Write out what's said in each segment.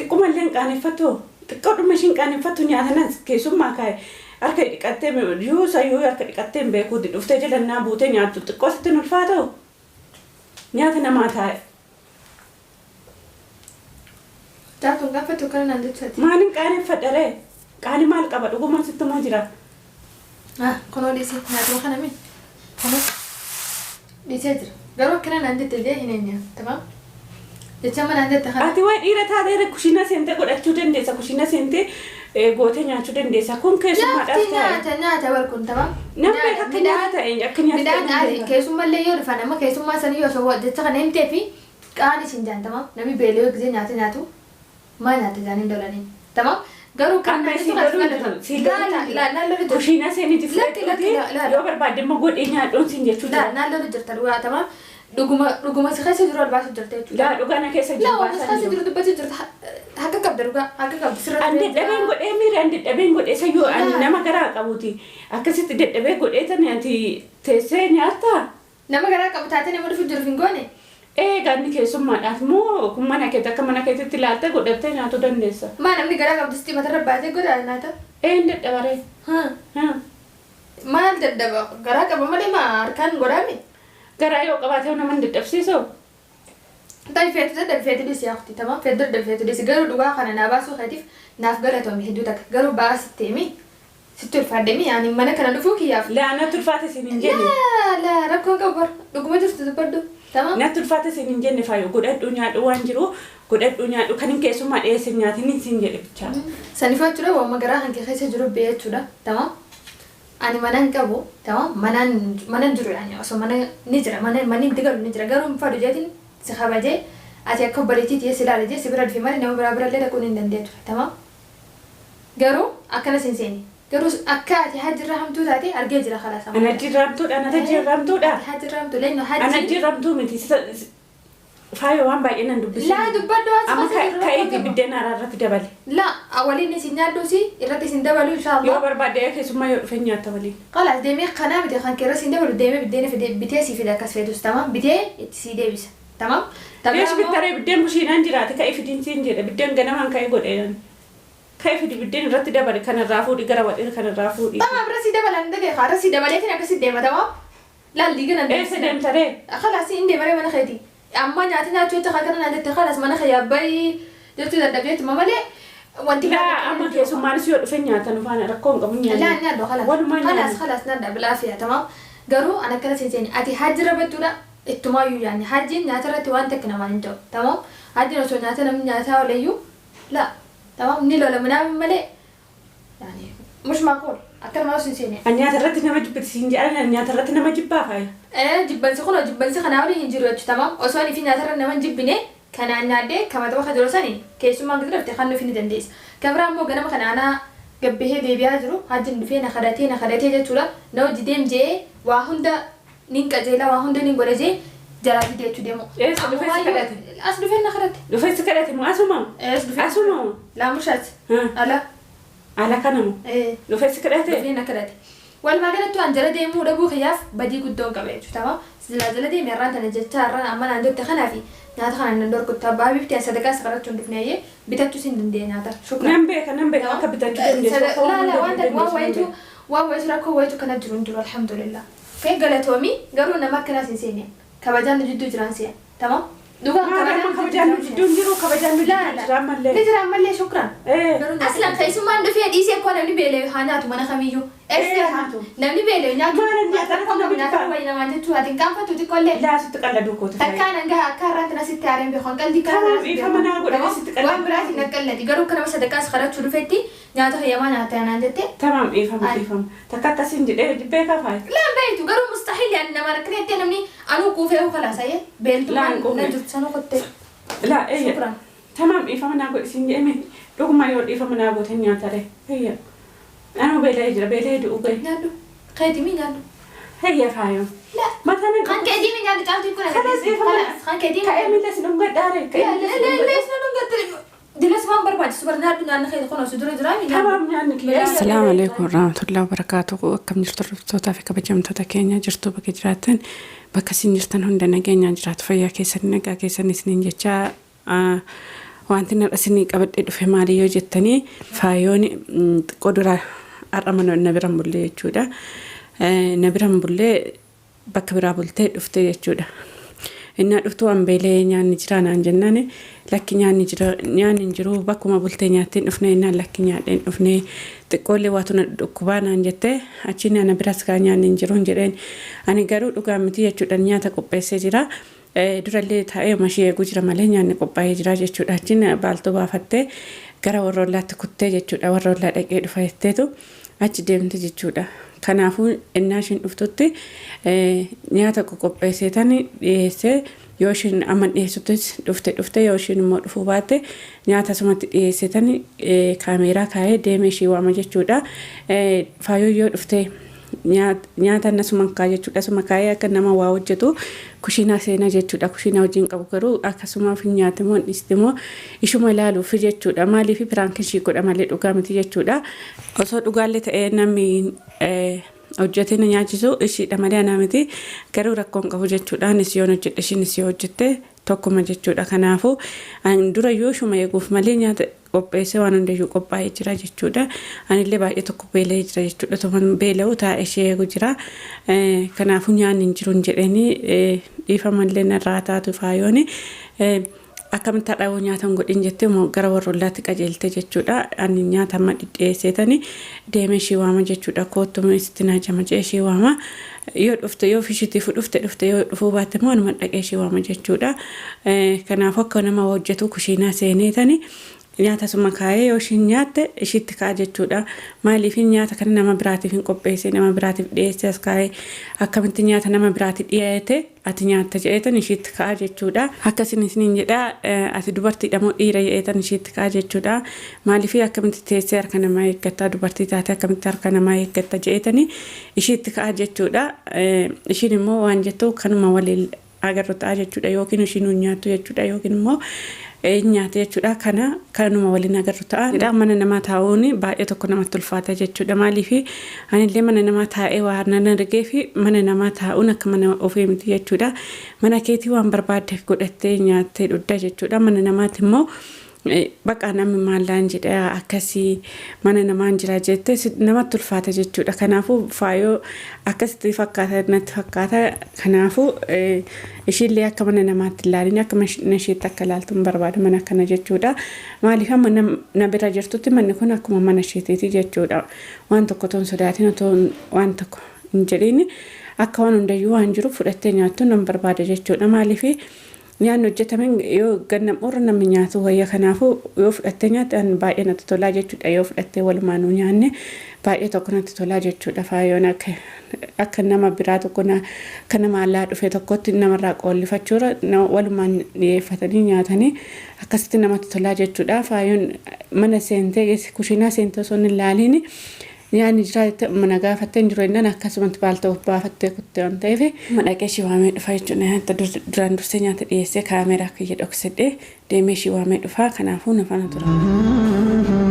Xiqquma illee hin qaaneffattu. Xiqqoodhuma ishiin qaaneffattu nyaata nas keessummaa kaa'e. Harka dhiqattee yuusa yoo harka dhiqattee hin beekuuti dhuftee jalannaa buutee nyaattu xiqqoo sitti hin ulfaatu. Nyaata namaa taa'e. Caaltuun gaaffattu kana naan jechaati. Maalin qaaneffadha ree? Qaani maal qaba? Dhugumaan sitti moo jira? Ah, kunoo dhiisee nyaatuma kana mi? Kunoo dhiisee jira. Garuu akkana naan jette illee hin eenyu. Tamam? Jecha amma naan jette kana. Ati wayi dhiira taatee kushiina seentee godhachuu dandeessa. Kushiina seentee gootee nyaachuu dandeessa. Kun keessummaadhaaf Nyaati taa'e. nyaata nyaata bar kun tamam? Nam beeka akka nyaata ta'e akka nyaata ta'e Midhaan nam ati beeka. keessummallee yoo dhufan amma keessummaa sanii osoo jecha kana himtee fi qaani isin jaan tamam? Namni beelee yoo gisee nyaata nyaatu maa nyaata jaaniin lolaniin. Tamam? Garuu kan Amma naan si jettu kana loluu si jiru. Si galata. loluu Laa jiru. laa naan lolu jirta. Kushiina seeniiti Lakki lakki fudhadhuuti laa laa yoo barbaadde immoo godhee nyaadhuun siin jechuu laa jira. naan lolu jirta dhugaa tamam? Dhuguma dhuguma si keessa jiru ol baasuu jirta jechuudha. Laa dhugaa na keessa jiru Laa waan si baasaa keessa jiru. jiru dubbachuu jirta. Haqa qabda dhugaa haqa qabda sirratti An ba'ee jira. dadhabeen godhee miira an dadhabeen godhee sayyoo an Laa nama garaa qabuuti. Akkasitti dadhabee godhee tani ati teessee nyaattaa? nama garaa qabu taatee nama dhufu jiruuf hin goone. Ee gaanni keessummaadhaaf moo kun mana keetti akka mana keetitti ilaaltee godhattee nyaatuu dandeessa. Maa namni garaa qabdu sitti matarra baatee godha nyaata. Ee hin dadhabaree. Haa. Haa. Maal dadhaba garaa qaba malee maa harkaan godhaame. Garaa yoo qabaate nama hin dadhabsiisu. Ta'i feetu dadhabi feetu dhiisi yaa ukhti tamam feetu dadhabi feetu dhiisi garuu dhugaa kana naa baasuu keetiif naaf galatoomi hedduu takka garuu ba'aa sitti himi sitti ulfaadhemi yaani mana kana dhufuu kiyyaaf. Laa natti ulfaate siin hin jenne. Laa laa rakkoon qabu bar dhuguma jirtu dubbadhu tamam. Natti ulfaate siin hin jenne faayo godhadhu nyaadhu waan jiru godhadhu nyaadhu kan hin keessummaa dhiyeesse nyaatin siin jedhe bichaa. Sanifaa jechuudha waanuma garaa kan kee keessa jiru bee jechuudha tamam. Ani mana hin qabu tamam manaan mana hin jiru yaani osoo mana ni jira mana manni itti galu ni jira garuu hin fadhu jeetiin si kabajee ati akka obboleettii tiyya si ilaale jee si bira dhufe malee nama biraa bira illee dhaquun hin danda'e ture tamam. Garuu akkana sin seene garuu akka ati hajjirra hamtuu taate argee jira kalaas Ana amma. ajjiirramtuudha ana ajjiirramtuudha. Ati hajjirra hamtuu leenyu Ana hajjiin ajjiirramtuu miti faayo waan baay'ee nan dubbisin. Laa dubbadhu waan si Amma keessa jiru rakkoo ka'iitii qaba. biddeen haaraa irratti dabali. Laa waliin isin nyaadhuusi irratti isin dabalu Yoo inshaallah. barbaadde keessummaa yoo dhufe nyaatta waliin. Kalaas deemee kanaa miti kan keerra siin dabalu deemee biddeena fide bitee sii fida akkas feetus tamam bitee itti sii deebisa tamam. Tabira Leesh immoo bittaree biddeen kushiinaan jiraate ka'ii fidiin siin jedhe biddeen ganamaan ka'ee godhe. Ka'ii fidi biddeen irratti dabali kanarraa fuudhi gara wadhee kanarraa fuudhi. Tamam irra sii dabalan dagee irra sii dabaleetiin akkasitti deema tamam. Laal diiga nan Eessa deemtaree? Kalaas hin deemaree mana keeti. Amma nyaata nyaachuu jecha kana naan jette kalaas mana kee abbayi jechuu dadhabdeetuma malee wanti biraa Laa takka amma hin jiru. keessummaanis yoo dhufe nyaata nu faana rakkoo hin qabu Laa nyaanne. nyaadhu kalaas. Walumaa Kalaas nyaanne. kalaas nyaadha bilaafiya tamam. Garuu an akkana siin seeni ati hajjirra battuudha ittumaayyuu yaanni hajjiin nyaata irratti waan takka namaan hin ta'u tamam. Hajjiin osoo nyaata namni nyaataa ooleyyuu laa tamam ni lola minaamin malee yaani mush maaquul akkana maa siin seeni. An nyaata irratti nama jibbiti siin jedhan an nyaata irratti nama jibbaa faaya. Jibbansi kunoo jibbansi kanaa olii hin jiru jechuudha tamam. Osoo ani fi nyaatarra nama hin jibbine kanaan nyaadhee kama tapha jiru sani keessummaan gadi dhufte kan nuuf ni dandeessa. Kan biraa immoo ganama kana anaa gabbahee deebi'aa jiru hajjiin dhufee na kadhatee na kadhatee jechuudha. Na hojii deem jee waa hunda nin qajeela waa hunda nin godha jee jalaa didee jechuu deemu. Eessa dhufee si Ammumayyuu kadhate? as dhufee na kadhate. Dhufee si kadhate moo asuma? As dhufee Asuma? laamushaati. Haa. Ala. Ala kanamu. Dhufee si kadhate? Dhufee na kadhate. Walumaa galatti waan jala deemuu dhabuu kiyyaaf badii guddoon qaba jechuudha. Tamam. Silaa jala deeme har'aan tana jecha har'aan amma naan jette kanaa fi nyaata kana nan dhorkutta. Abbaa bifti an sadaqaa isa kadhachuu hin dhufne ayyee bitachuus hin dandeenye nyaata. Shukran. Nan beeka nan beeka akka bitachuu dandeessu akka Laa waan laa hunda waan takka waan dandeessu nan wayitu beeka. waan wayitu rakkoo wayitu kana jiru hin jiru alhamdulillah. Kee galatoomii garuu nama akkanaas hin seene kabajaan nu jidduu jiraan se'a. Tamam. Dhugaa Maal kabajaan amma nu jidduu kabajaan nu jiraan jidduu se'a. hin jiru kabajaan nu Laa jidduu laa jira ammallee. ni jira ammallee shukran. Ee. Garuu aslan keessummaan dhufee dhiisee koo namni beela'e haa nyaatu mana kamiyyuu. Ee Eessa haatu. namni beela'e nyaatu Maal nyaata rakkoo nama qabu nyaata jibbaa? wayii namaan jechuu ati hin qaanfattu xiqqoollee. Laa sitti qalladuu kooti faaya. Takkaan hanga akka har'aatti na sitti aareen beeku hanqaldi kana Kanaaf na sitti dhiifama naa godhame beeku. sitti Waan qalladuu biraatiin kooti. na qalladi garuu akka nama sadaqaas kadhachuu dhufetti nyaata hayyamaa nyaata naan jette. Tamaam dhiifama Ani dhiifama. Takka akkasiin jedhee beekaa faaya. Laan beektu garuu mustahiil yaani namaan akkana jettee namni anuu quufee kalaas ayyee Laa beeltummaan hin na quufne. jirtu sanuu kottee. Laa eeyya. Shukran. Tamaam dhiifama naa godhi siin jedhame dhuguma yoo dhiifama naa goote nyaata ree. Eeyya. Anuu beela'ee jira beela'ee du'u gahe. Nyaadhu. Keetii nyaadhu. Eeyya faayo. La. Mataa nan Kan keetii mi nyaadhu caaltuu kun Kanas dhiifama. Kalas kan keetii mi Ka'ee nyaadhu. miila si dhungadhaare. Ka'ee miila si dhungadhaa. Lees na dhungatte. Dilas waan barbaachisu bar nyaadhu nyaanni keeti kun osoo dura jiraa mi nyaadhu. Tamaam nyaanni kiyya. Assalaamu alaikum warahmatullahi wabarakatuh. Akkam jirtu hordoftoota fi kabajamtoota keenya jirtu bakka jiraattan bakka isin jirtan hunda nageenyaan jiraatu fayyaa keessan nagaa keessan isiniin jecha. Wanti har'a isinii qabadhee dhufe maali yoo jettanii faayoon xiqqoo dura har'a mana na bira hin bullee jechuudha. Na bira hin bullee bakka biraa bultee dhufte jechuudha. Innaa dhuftu waan beela'ee nyaanni jira naan jennaan lakki nyaanni jira nyaanni hin jiru bakkuma bultee nyaattee hin dhufne innaan lakki nyaadhee hin dhufne xiqqoollee waatu na dhukkubaa naan jette achiin ana biras kaa nyaanni hin jiru hin jedheen ani garuu dhugaa miti jechuudha nyaata qopheessee jira. Durallee taa'ee mashii eeguu jira malee nyaanni qophaa'ee jira jechuudha. Achiin baaltuu baafattee gara warra ollaatti kuttee jechuudha. Warra ollaa dhaqee dhufa jetteetu achi deemte jechuudha. Kanaafuu innaa ishiin dhuftutti nyaata qoqopheesseetan dhiyeessee yoo ishiin amma dhiyeessuttis dhufte dhufte yoo ishiin immoo dhufuu baatte nyaata asumatti dhiyeesseetan kaameeraa kaa'ee deemee ishii waama jechuudha. Faayoo yoo dhufte nyaata asuma kaa jechuudha. Asuma kaa'ee akka nama waa hojjetu kushiinaa seenaa jechuudha. Kushiinaa hojiin qabu garuu akkasumaaf hin nyaate moo hin dhiiste moo ishuma ilaaluuf jechuudha. Maaliif prank ishii godha malee dhugaa miti jechuudha. Osoo dhugaallee ta'ee namni hojjetee na nyaachisu ishiidha malee anaa miti. Garuu rakkoon qabu jechuudha. Anis yoon hojjedhe ishiinis yoo hojjette tokkuma jechuudha. Kanaafuu durayyuu ishuma eeguuf malee nyaata qopheessee waan hundayyuu qophaa'ee jira jechuudha. Anillee baay'ee tokko beela'ee jira jechuudha. Tuman beela'u taa'ee ishee eegu jira. Kanaafuu nyaanni hin jiru hin jedheeni dhiifamallee narraa taatu faayooni. Akkamitti har'a yoo nyaata hin godhin jettee gara warra ollaatti qajeelte jechuudha. Ani nyaata amma dhidhiyeesseetani deemee ishee waama jechuudha. Koottu sitti naa jama jee ishee waama. Yoo dhufte yoo fishiitiif dhufte dhufte yoo dhufuu baatte immoo anuma dhaqee ishee waama jechuudha. Kanaafuu akka nama hojjetu kushiinaa seeneetani nyaata suma kaa'ee yoo ishiin nyaatte ishiitti ka'a jechuudha. Maaliif nyaata kana nama biraatiif hin qopheesse nama biraatiif dhiyeesse as kaa'ee akkamitti nyaata nama biraatiif dhiyeete ati nyaatta jedheetan ishiitti ka'a jechuudha. Akkasiin isiniin jedha ati dubartiidha moo dhiira jedheetan ishiitti ka'a jechuudha. Maaliif akkamitti teessee harka namaa eeggattaa dubartii taate akkamitti harka namaa eeggatta jedheetani ishiitti ka'a jechuudha. Ishiin immoo waan jettu kanuma waliin agarru ta'a jechuudha yookiin ishiin hin nyaattu jechuudha yookiin immoo nyaate jechuudha kana kanuma waliin agarru ta'a. Mana namaa taa'uun baay'ee tokko namatti ulfaata jechuudha. Maaliif anillee mana namaa taa'ee waan nan argee fi mana namaa taa'uun akka mana ofii miti jechuudha. Mana keetii waan barbaadde godhattee nyaattee dhugda jechuudha. Mana namaatti immoo baqa namni maallaan jedha akkasii mana namaan jira jettee namatti ulfaata jechuudha. Kanaafuu faayoo akkasitti fakkaata natti fakkaata. Kanaafuu ishiillee akka mana namaatti ilaalin akka mana isheetti akka ilaaltu hin barbaadu mana kana jechuudha. Maaliif amma na bira jirtutti manni kun akkuma mana isheetiiti jechuudha. Waan tokko otoo hin sodaatin otoo waan tokko hin jedhiin akka waan hundayyuu waan jiru fudhattee nyaattu nan barbaada jechuudha. Maaliif nyaanni hojjetame yoo gannamurra namni nyaatu wayya kanaafuu yoo fudhattee nyaatte an baay'ee natti tolaa jechuudha. Yoo fudhattee walumaanuu nyaanne baay'ee tokko natti tolaa jechuudha. Faayoon akka nama biraa tokko akka nama allaa dhufe tokkotti namarraa qoollifachuura walumaan dhiyeeffatanii nyaatanii akkasitti namatti tolaa jechuudha. Faayoon mana seentee kushiinaa seentee osoo hin ilaaliin nyaanni jira jettee mana gaafattee hin jiru jennaan akkasumatti baalta of baafattee kutte waan ta'eef dhaqee ishii waamee dhufa jechuudha. Nyaata duraan dursee nyaata dhiyeessee kaameeraa kiyya dhoksedhee deemee ishii waamee dhufa. Kanaafuu na faana tura.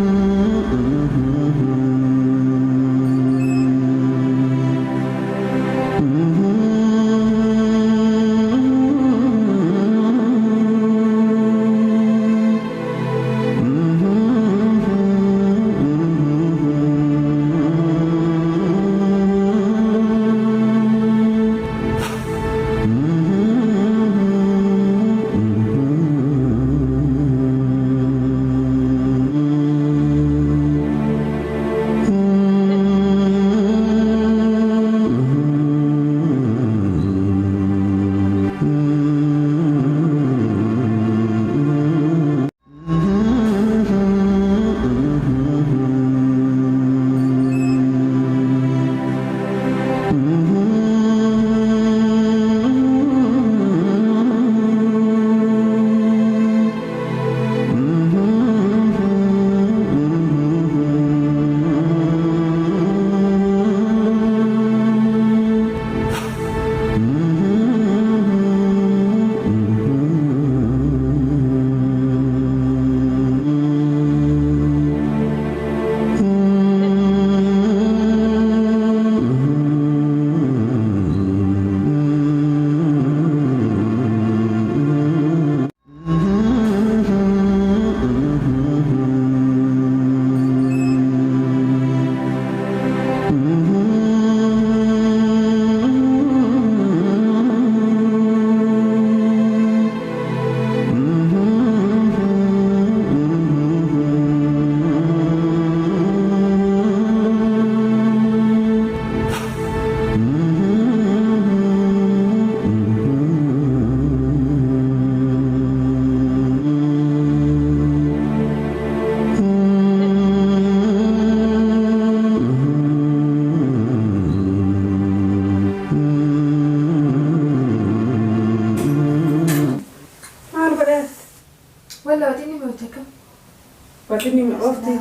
Warri ni mi'oofti.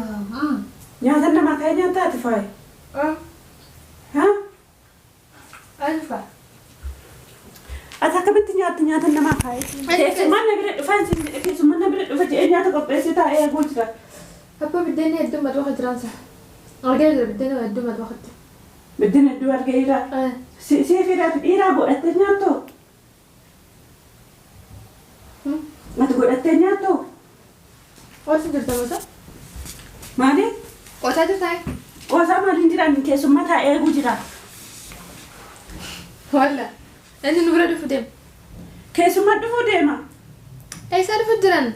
Nyaata namaa kaa'ee nyaata ati faayi. Haa? Alfa. Ati akkamitti nyaatta nyaata namaa kaa'ee? Keessummaan na bira dhufaan siin jedhe keessummaan na bira dhufa jedhee nyaata qopheessee taa'ee eeguu jira. Abbaa biddeenni hedduu maxxanfa jiran sa. Argee jira biddeen hedduu maxxanfatti. Biddeen hedduu argee jira. Si fedhaati dhiiraa godhattee nyaattu? Ati godhattee nyaattu? Qosa jirta qosa? Maali? Qosaa jirtaa? Qosaa maaliin jiraan keessummaa taa'ee eeguu jira. Walla. Inni nu bira dhufu deema. Keessummaa dhufuu deema. Eessaa dhufu jiran?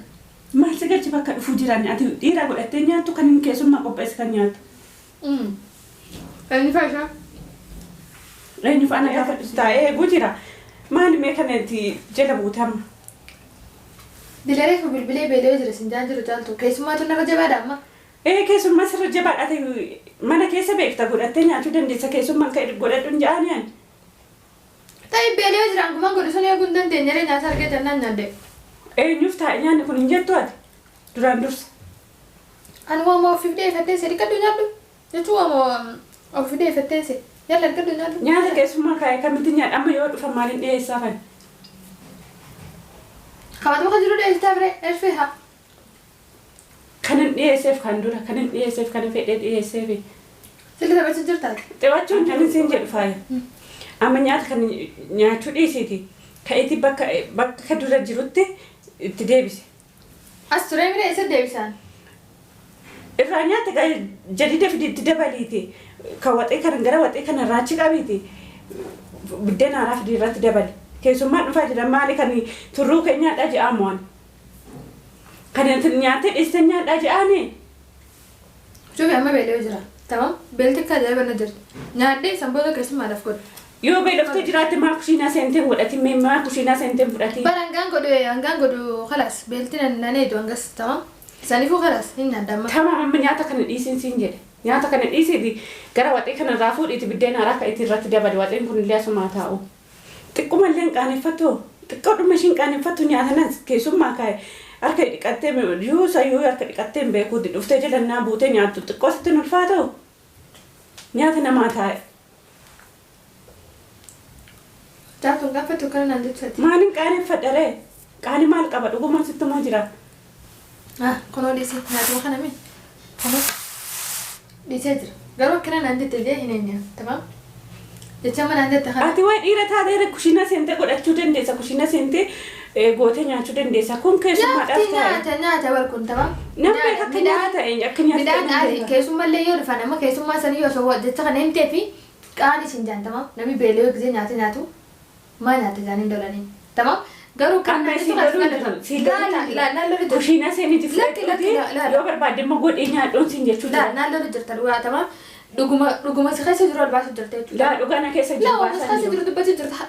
Maal si galchi bakka dhufuu jiran ati dhiiraa godhattee nyaattu kan keessummaa qopheesse kan nyaattu. Inni faashaa? Eenyu faana gaafa dhufu taa'ee eeguu jira. Maali mee kana itti jala buutama? Dilaree fi bilbilee beela'ee jira sinjaan jiru caaltu keessummaatu narra jabaadha amma. Ee keessummaa sirra jabaadha ta'e mana keessa beekta godhattee nyaachuu dandeessa keessummaan kan godhadhu hin ja'anii ani. Ta'e beela'ee jira angumaan godhu sun eeguu hin dandeenye nyaata argee jennaan nyaadde. Eenyuuf taa'e nyaanni kun hin jettu ati duraan dursa. Ani waama ofiif dhiyeeffattee se dhiqadhu nyaadhu jechuun waama ofiif dhiyeeffattee se yalla dhiqadhu nyaadhu. Nyaata keessummaa kaa'e kamitti nyaadha amma yoo dhufan maaliin dhiyeessaafan? Kabatu kan jiru dhiyeessitaa bire erfee haa. Kanan dhiyeesseef kan dura kanan dhiyeesseef kan fedhee dhiyeesseef. Silli taphachuu jirtaa? Taphachuun kan isin jedhu faaya. Amma nyaata kan nyaachuu dhiisiiti. Ka'eeti bakka bakka dura jirutti itti deebise. As turee mire eessa deebisaan? Irraa nyaata jadida fidi itti dabaliiti. Kan waxee kana gara waxee kana raachi qabiiti. Biddeen haaraa fidi irratti dabali. Keessummaan dhufaa jira maali kan turruu kee nyaadhaa je'amu waan. Kan nyaatee dhiiste nyaadhaa je'aani. Cufi amma beela'ee jira. Tamam beelti akka ajaa'iba na jirti. Nyaadhee san booda keessummaadhaaf godhu. Yoo beeloftee jiraatte maa kushiinaa seentee fudhati mee maa kushiinaa seentee fudhati. Bara hangaan godhu hangaan godhu khalaas beelti nan eedu hangas tamam. Saniifuu khalaas hin nyaadda amma. Tamam amma nyaata kana dhiisin siin jedhe. Nyaata kana dhiisiiti gara waxee kana irraa fuudhiiti biddeen haaraa kan itti irratti dabali waxeen kun illee asumaa taa'u. Xiqquma illee hin qaaneffattu xiqqoodhuma ishiin qaaneffattu nyaata nas keessummaa kaa'e harka dhiqattee yoo sayyuu harka dhiqattee hin beekuuti dhuftee jalannaa buutee nyaattu xiqqoo sitti hin ulfaatu nyaata namaa taa'e. Jaartuun gaaffattu kana naan jechuuti. Maaliin qaaneffadha ree? Qaani maal qaba dhugumaan sitti moo jira? Kunoo dhiisee nyaatuma kana mi? Kunoo dhiisee jira. Garuu akkana naan jette illee hin eenyu. Tamam? Jecha amma naan jette kana. Ati wayi dhiira taatee kushiina seentee godhachuu dandeessa kushiina seentee gootee nyaachuu dandeessa kun keessummaadhaaf Nyaati taa'e. nyaata nyaata bar kun tamam? Namni akka nyaata ta'e akka nyaata Midhaan ta'e adii keessummallee yoo dhufan amma keessummaa sanii yoo osoo jecha kana himtee fi qaanii siin jaan tamam? Namni beela'ee gisee nyaata nyaatu maa nyaata jaaniin dolanii. Tamam? Garuu kan Amma naan si jettu kana loluu galata. si loluu Laa laa naan loluu jirta. Kushiina seeniiti Lakki lakki fudhadhuuti laa yoo barbaadde immoo godhee nyaadhuun siin jechuu laa jira. naan loluu jirta dhugaa tamam? Dhuguma dhuguma si keessa jiru ol baasuu jirta jechuudha. Laa dhugaa na keessa jiru Laa waan si baasaa keessa jiru. jiru dubbachuu jirta.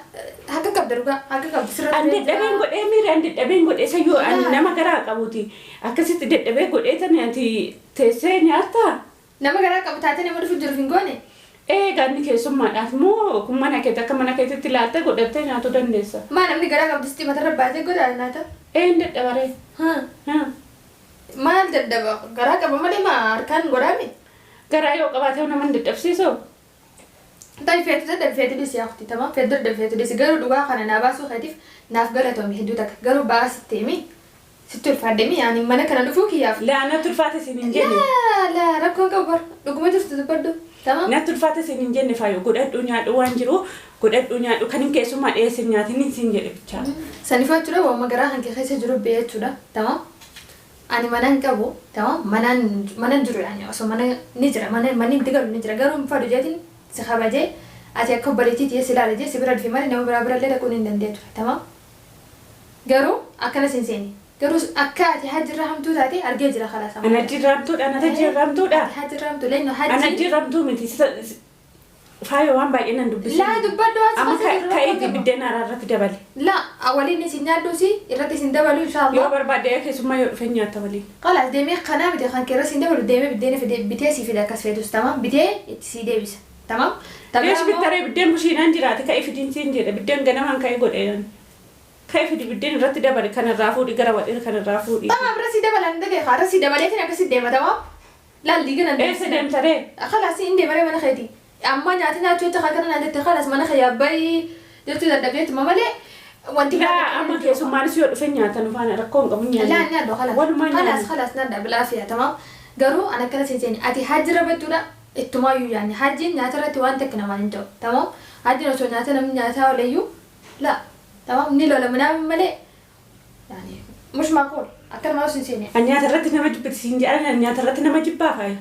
Haqa qabda dhugaa haqa qabda sirratti. An dadhabeen godhee miira an dadhabeen godhee sayyoo an Laa. nama garaa qabuuti. Akkasitti dadhabee godhee tani ati teessee nyaattaa? Nama garaa qabu taatee nama dhufu jiruuf hin goone. Ee gaanni keessummaadhaaf moo kun mana keetti akka mana keetitti laattee godhattee nyaatuu dandeessa. Maa namni garaa qabdu sitti matarra baatee godha nyaata. Ee hin dadhabaree. Haa. Haa. Maal dadhaba garaa qaba malee maa harkaan godhaame. Garaa yoo qabaate nama hin dadhabsiisu. Ta'i feetu dadhabi feetu dhiisi yaa ukhti tamam feetu dadhabi feetu dhiisi garuu dhugaa kana naa baasuu keetiif naaf galatoomi hedduu takka garuu ba'aa sitti himi sitti ulfaadhemi yaani mana kana dhufuu kiyyaaf. Laa natti ulfaate siin hin jenne. Laa laa rakkoon qabu bar dhuguma jirtu dubbadhu tamam. Natti ulfaate siin hin jenne faayo godhadhu nyaadhu waan jiru godhadhu nyaadhu kan hin keessummaa dhiyeesse nyaatin siin jedhe bichaa. Saniifuu jechuudha waama garaa kan kee keessa jiru bee jechuudha tamam. Ani mana hin qabu tamam manaan mana hin jiru yaani osoo mana ni jira mana manni itti galu ni jira garuu hin fadhu jeetiin si kabajee ati akka obboleettii tiyya si ilaala jee si bira dhufe malee nama biraa birallee dhaquun hin dandeetu tamam. Garuu akkana siin seeni garuu akka ati hajjirraa hamtuu taate argee jira khalaas amma. Ana jirramtuudha ana jirramtuudha. Ati hajjirraa hamtuu leenyu Ana hajji. jirramtuu miti faayo waan baay'ee nan dubbisu. Laa dubbadhu as Amma keessa jiru ka'eeti rakkoo qabu. biddeen haaraa irratti dabale. Laa waliin isin nyaadhuusi irratti isin dabalu Yoo inshaallah. barbaadde keessummaa yoo dhufe nyaata waliin. Khalaas deemee kanaa miti kan keerra siin dabalu deemee biddeena fide bitee sii fide akkas feetus tamam bitee itti sii deebisa tamam. Leesh bittaree biddeen kushiinaan jiraate ka'ee fidiin siin jedhe biddeen ganamaan ka'ee godhe. Ka'ee fidi biddeen irratti dabale kanarraa fuudhi gara wadhee kanarraa fuudhi. Tamaam rasii dabalan dagee haa rasii dabaleetiin akkasitti deema tamaam. Laal diigan an Eessa deemta ree? خلاص indi maree mana keeti. Amma nyaata nyaachuu jecha kana naan jette خلاص mana kee abbayi jechuu dadhabeetuma malee wanti Laa amma keessummaanis yoo dhufe nyaata nu faana rakkoo hin qabu nyaanna. لا نادو خلاص Walumaa خلاص nyaanna. خلاص نادى بالعافية تمام garuu ana akkana siin seeni ati hajji rabattuudha ittumaayyuu yaani hajjiin nyaata irratti waan takka namaan hin ta'u tamam hajjiin osoo nyaata namni nyaataa ooleyyuu la tamam ni lola minaamin malee yaani mush maaquul akkana siin seeni An nyaata irratti nama jibbiti siin jedhan an nyaata irratti nama jibbaa faaya.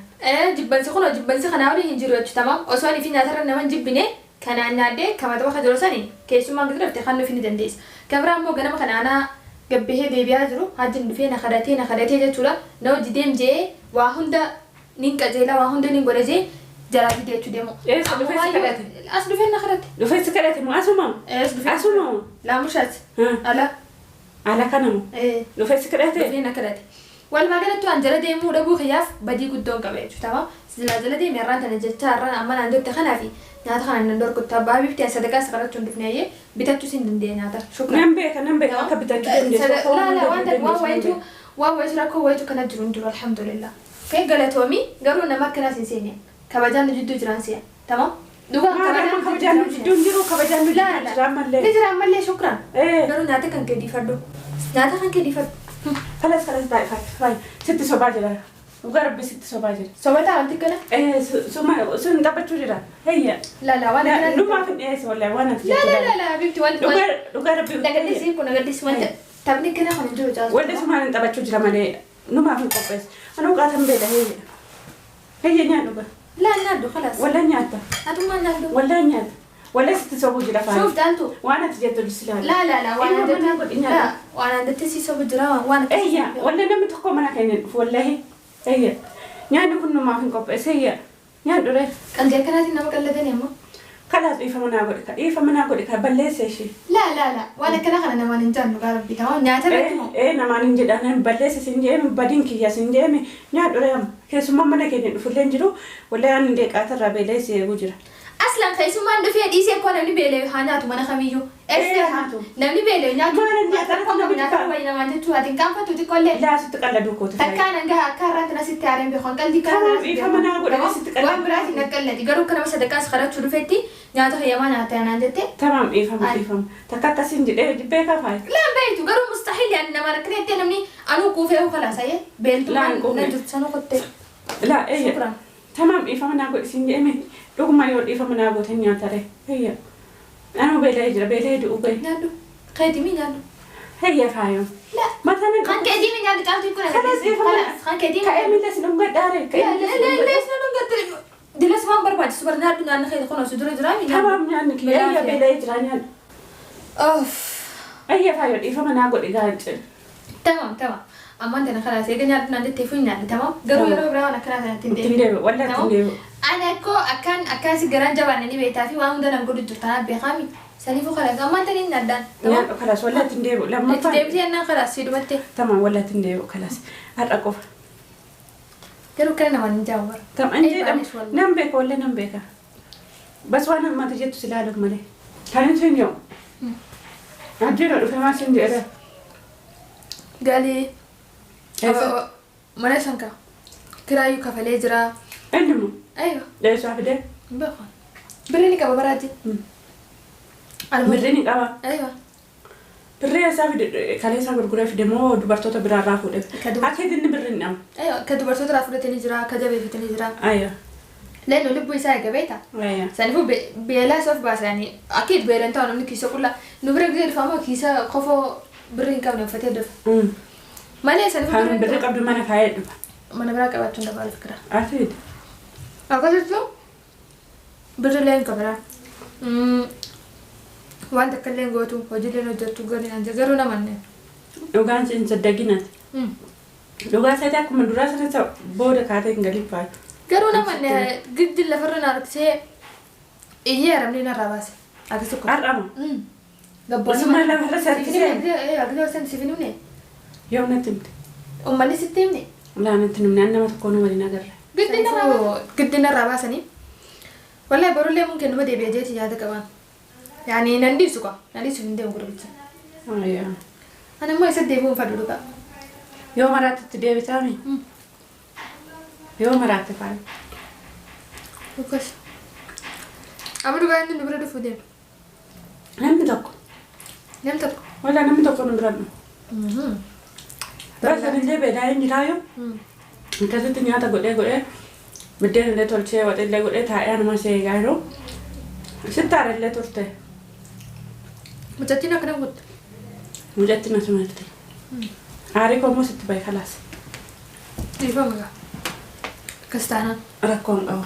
Jibbansi kun jibbansi kanaa waliin hin jiru jechuudha tamam osoo ani fi nyaata irra nama hin jibbine kanaan nyaadhee kama tapha jiru sani keessumaan gadi dhufte kan nuuf ni dandeessa. Kan biraa immoo ganama kana anaa gabbahee deebi'aa jiru hajjiin dhufee na kadhatee na kadhatee jechuudha na hojii deem jee waa hunda nin qajeela waa hunda nin godha jee jalaa fidee jechuu deemu. Eessa dhufee si kadhate? As dhufee na kadhate. Dhufee si kadhate moo asuma? As dhufee. Asuma? Laamushaati. Ala. Ala kanamu? Dhufee si kadhate? Dhufee na kadhate. Walumaa galatti waan jala deemuu dhabuu kiyyaaf badii guddoon qaba jechuudha. Tamam. Silaa jala deeme har'aan tana jecha har'aan amma naan jette kanaafi nyaata kana nan dorgottu abbaa bifti sadaqaa isa kadhachuu hin dhufne ayyee bitachuu hin dandeenye nyaata. Shukran. Nan beeka akka bitachuu dandeessu. La la waan waan wayitu waan wayitu rakkoo wayitu kana jiru hin jiru alhamdulillah. Kee galatoomii garuu nama akkanaas hin seene kabajaan nu jidduu jiran se'a. Tamam. Dhugaa Kabajaan kabajaan nu jidduu hin jiru kabajaan nu jidduu jira ammallee. Ni jira ammallee shukran. Garuu nyaata kan kee dhiifadhu. Nyaata kan kee dhiifadhu. Falas falas baay'ee baay'ee sitti sobaa jira. Dhugaa rabbi sitti sobaa jira. Sobataa wanti kana? Suma sun taphachuu jira. Heyya. La la waan akkana. Numaaf hin dhiyeesse wallahi waan ati La la la la bifti wanti. Dhugaa dhugaa rabbi. Nagaddiisi kun nagaddiisi wanti taphni kana kan hin jiru caasu. Walli sumaan hin taphachuu jira malee numaaf hin qopheesse. Anuu qaatan beela heyya. Heyya nyaadhu ba. La nyaadhu خلاص. Wallah nyaatta. Atummaa nyaadhu. Wallah nyaata. Wallah sitti sobuu jira faana. Shuuf caaltu. Waan ati jettu silaala. La la la waan Ilma manaa godhi adda nyaadhu. la waan addatti si sobu jira waan akkasii. Eyya wallah namni tokko mana keenya dhufu wallahi. Eyya. Nyaanni kun numaaf hin qopheesse eyya. Nyaadhu ree. Qalbii akkanaatiin nama qallatanii ammoo. Kalaas dhiifama naa godhi ka dhiifama naa godhi ka balleessa ishee. La la la waan akkana kana namaan hin jaannu gaa rabbi tamam nyaata irratti moo. Ee namaan hin jedhan balleessa sin jeemi badiin kiyya sin jeemi nyaadhu ree amma keessummaa mana keenya dhufullee hin jiru wallahi ani deeqaata irraa beelee si eeguu jira. Aslan keessummaan dhufee dhiisee koo namni beelee haa nyaatu mana kamiyyuu. Eessa nyaatu. Namni beelee nyaatu. Maal nyaata Rakkoo qabu nyaata wayii namaan jechuu ati hin qaanfattu xiqqoollee. Laasitti qalladuu kooti. Takkaan hanga akka har'aatti nasitti haareen beeku qalbii Kanaaf dhiifama naa godhe sitti qalladuu. Waan biraatiin naqqallati garuu akka nama sadaqaas kadhachuu dhufetti nyaata hayyamaa nyaata naan jette. Tamaam dhiifama dhiifama takka akkasiin jedhee beekaa faaya. Laan beektu garuu mustahiil yaani nama rakkina jettee namni anuu kuufee khalaas ayyee beeltummaan Laan quufne. na jirtu sanuu qottee. Laa eeyya. Shukran. Tamaam dhiifama naa godhe sin jeemi dhuguma yoo dhiifama naa goote nyaata ree heyya. Anuu beelee jira beelee du'u gahe. Nyaadhu. Keetimii nyaadhu. Heyya faayo. La. Mataan Kan keetimii nyaadhu caaltuu kun Khalaas dhiifama. Khalaas kan keetimii. Ka'ee miila sin dhungadhaare. Ka'ee miila sin dhungadhaare. Dilas waan barbaachisu bar nyaadhu nyaanni keeti kun osoo dura jiraa mi nyaadhu. Tamaam nyaanni kiyya eyya beelee jira nyaadhu. Of. Eyya faayo dhiifama naa godhe gaance. Tamam tamam. Ammaan tana khalaas eega nyaadhu naan jettee fuun nyaadhu tamam. Garuu yeroo biraa waan akkanaa sanatti hin Ittiin deebi'u wallah ittiin deebi'u. Ani akkoo akkaan akkaasi garaan jabaanne ni beektaa fi waan hunda nan godhu jirtu tanaaf beekaami. Saniifuu khalaas ammaan tana hin nyaadhaan. Nyaadhu khalaas wallah ittiin deebi'u Itti lammaffaan. deebitee jennaan khalaas si dhumatte. Tamaam wallah ittiin deebi'u khalaas har'a qofa. Garuu kana namaan hin jaamu bara. Tamam jedhamu nan beeka wallah nan beeka. Bas waan ammaati jettu si ilaaluuf malee. Kan hin siin jedhu. Ajjeera dhufe maal siin jedha. Galii. Eessa? Mana sanka. Kiraayyuu kafalee jira. Eenyumu? Aywa. Eessaa fidee? Hin beeku. Birri ni qaba baraati. Birrii ni qaba. Aywa. Birrii eessaa fide kaleessaa gurguree fide moo dubartoota biraarraa fuudhe? Ka dubar- Akka inni birrii hin dhabu. Aywa ka dubartoota irraa fudhatanii jira ka jabeeffatanii jira. Ayya. Leenoo lubbuu isaa eega beektaa? Ayya. Saniifuu beelaa isa of baasanii akka itti beelan ta'u namni kiisa qullaa nu bira gisee dhufamoo kiisa kofoo birrii hin qabne uffatee dhufa. Malee saniifuu Kan birrii qabdu mana kaayee dhufa. Mana biraa qabaachuun dabala fikira. Ati Akkasitti birriilee hin qabara. Waan takka illee hin gootu hojiilee hin hojjettu gadi naan jedhe garuu namanne. Dhugaan siin saddaginaati. Dhugaa isaati akkuma duraa sana ta'u booda kaatee hin galin faayu. Garuu namanne giddi lafarra na harkisee iyyee haramni narraa baase. Akkas tokko. Har'ama. Gabboonni. Osuma lafarra si harkisee? Akkasii siif hin himne. Yoom natti himte? Uummanni sitti himne. Laa natti himne nama tokko nu waliin agarre. Giddi narraa baasanii. Wallahi borullee mun kennuma deebi'ee jeeti yaada qaban. Yaani nan dhiisu qa. Nan dhiisu hin deemu gurbicha. Ayyaa. Ani immoo isa deebi'uun fadhu dhugaa. Yoo maraatti itti deebitaami? Yoo maraatte faaya. Akkas. Amma dhugaa inni nu bira dhufuu deema. Namni tokko. Namni tokko. Wala namni tokko nu bira dhufu. Bas illee beelaa hin jiraayu. Akkasitti nyaata godhee godhee biddeen illee tolchee waxii illee godhee taa'ee anuma ishee eegaa jiru. Sitti aara illee turte. Mucattiin akkana gootte. Mucattiin asumatti. Aarii koo immoo sitti bahe kalaas. Dhiifama gaa. Akkas taanaan. Rakkoo hin qabu.